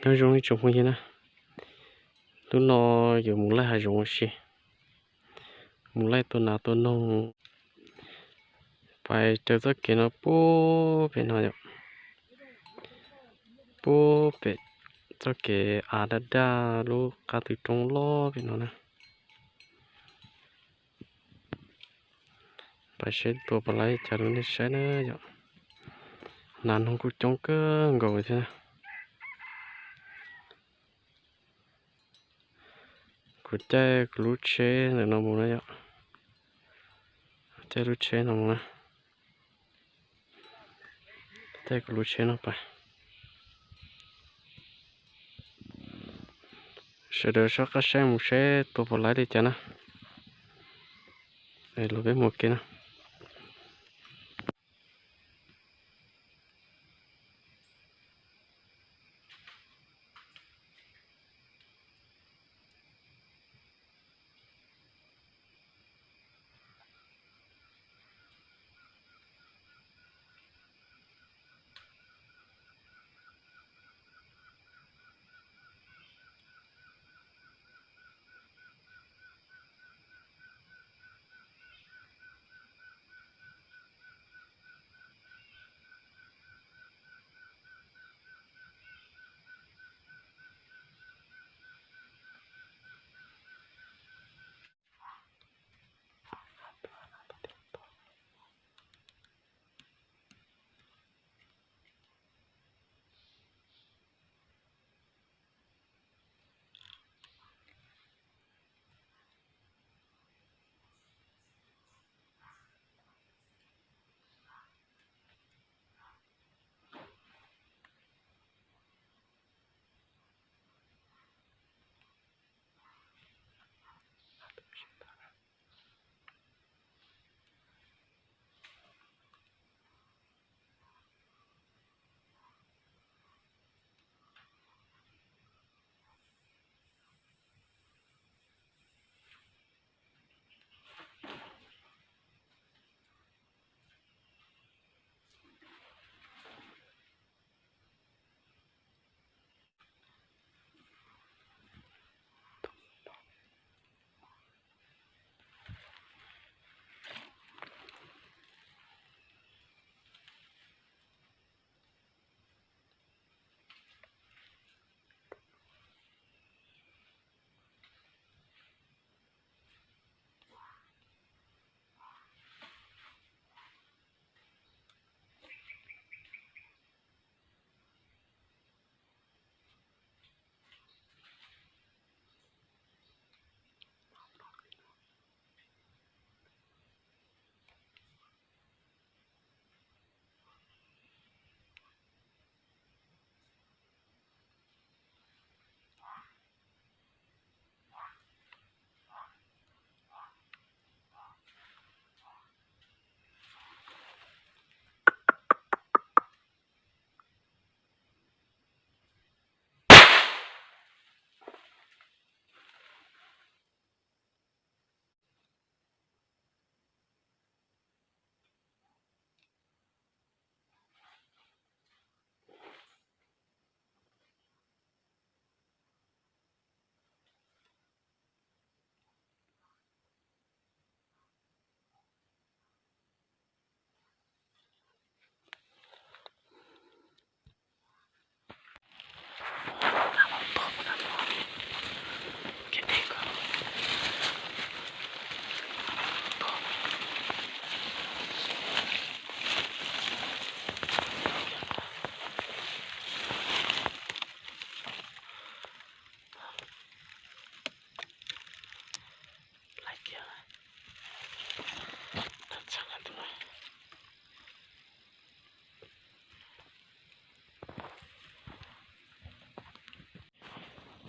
Nyob zoo ib tsoom phooj ywg na, hnub no yuav mus laij hav zoov ua si, mus laij tua nas tua noog. Pais raws txoj kev no puag pem no yom, puag pem txoj kev av daj daj lub qab tw roob loj pem no na. Pais seb tua puas laib cas rau nej saib na yom. Nas noog kuj coob kawg nkaus thiab. Kuv caij kuv lub tsheb ntawm no mus na yom. Caij lub tsheb no mus na. Caij kuv lub tsheb no pais. Sawv daws soj qab saib mus seb tua puas laib li cas na. Los peb mus ua ke na.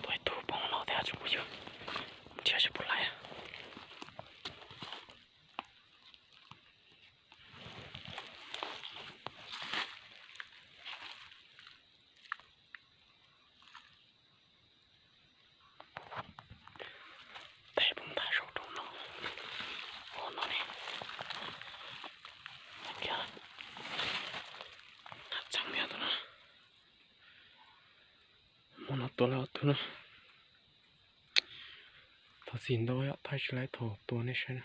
Tua ib tug poob no thiab tsis pub yug, mus nrhiav seb puas laib. Tes poob ntag saum roob no, ua no ne, kiag, txheeb kiag tus no. Hmo no tua lawm ob tug na. Thov txim ntau yom, thaij tsis laib thaum tua nej saib na.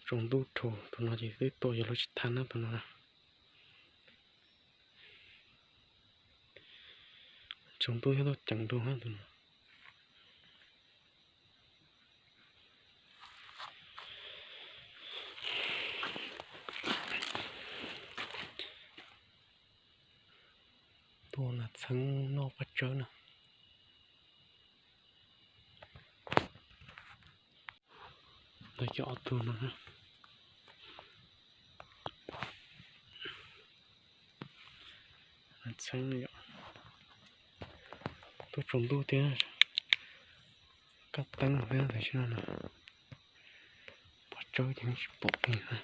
Tsaus ntuj rau tus no ces twb tua yuav luag tsis thab na tus no na. Tsaus ntuj yog tuaj ceev dua na tus no. Tua nas txheeb noj paj tsawb na. Ntawd cov ob tug no. Nas txheeb yom. Tuaj tsaus ntuj thiab, kaj teeb thiab tam sim no na. Paj tsawb ces tsis pom li na.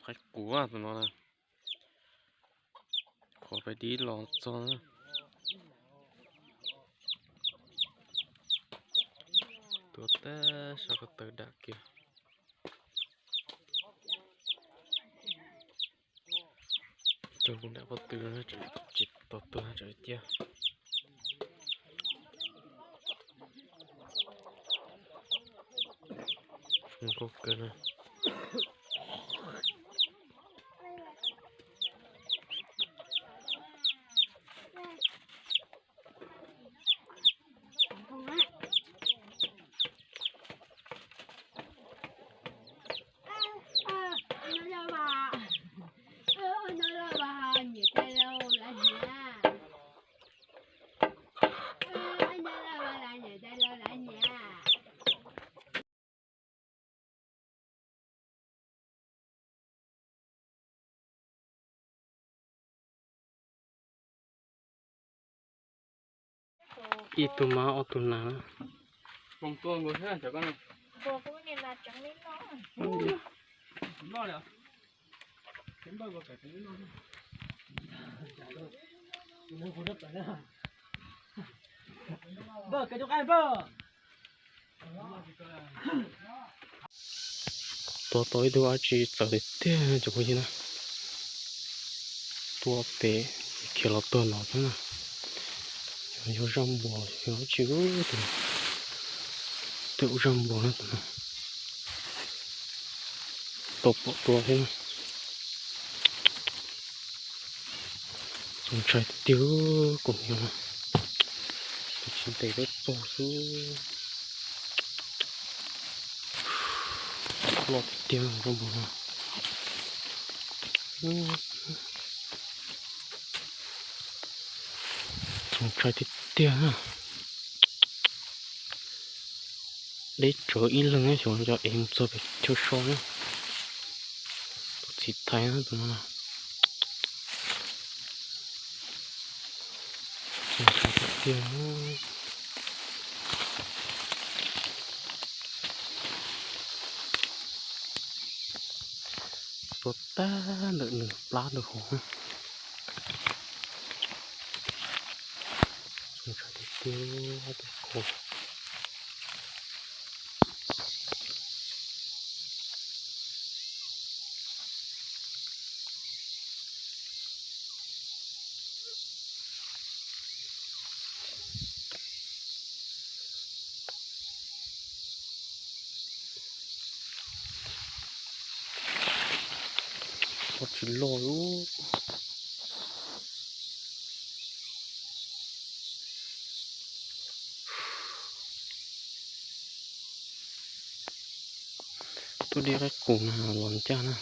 Qaib qus tus no na. Qhov peb dib los txog na. Tuaj tag sab ko taw dam kiag. Rau kuv nram pob tw tsis tau tuag tsam cia. Zoo nkauj kawg na. Ib tug mab ob tug nas. Tua tau ib tug dab tsi txawv tiag tiag cov phooj ywg na. Tua pem khiav los tuag no thiab na. Yog zaj npuas yog dab tsi, tej ua zaj npuas na tus no. Tau pom tua thiab na. Txaus ntshai tiag tiag kuv niam no. Tus tsis ntes peb paug xwb. Loj tiag tiag zaj npuas no. Txaus ntshai tiag tiag na. Deb tsawv ib leeg xyov cov ev mus txog pem chaw so na. Tus txiv thaiv na tus no. Txaus ntshai tiag tiag. Tua tag ntawm nws plab ntawm hauv. Txaus ntshai tiag tiag ob tug qus. Qhov tsis loj lub. Tuaj deb qaib qus no los ncaj na.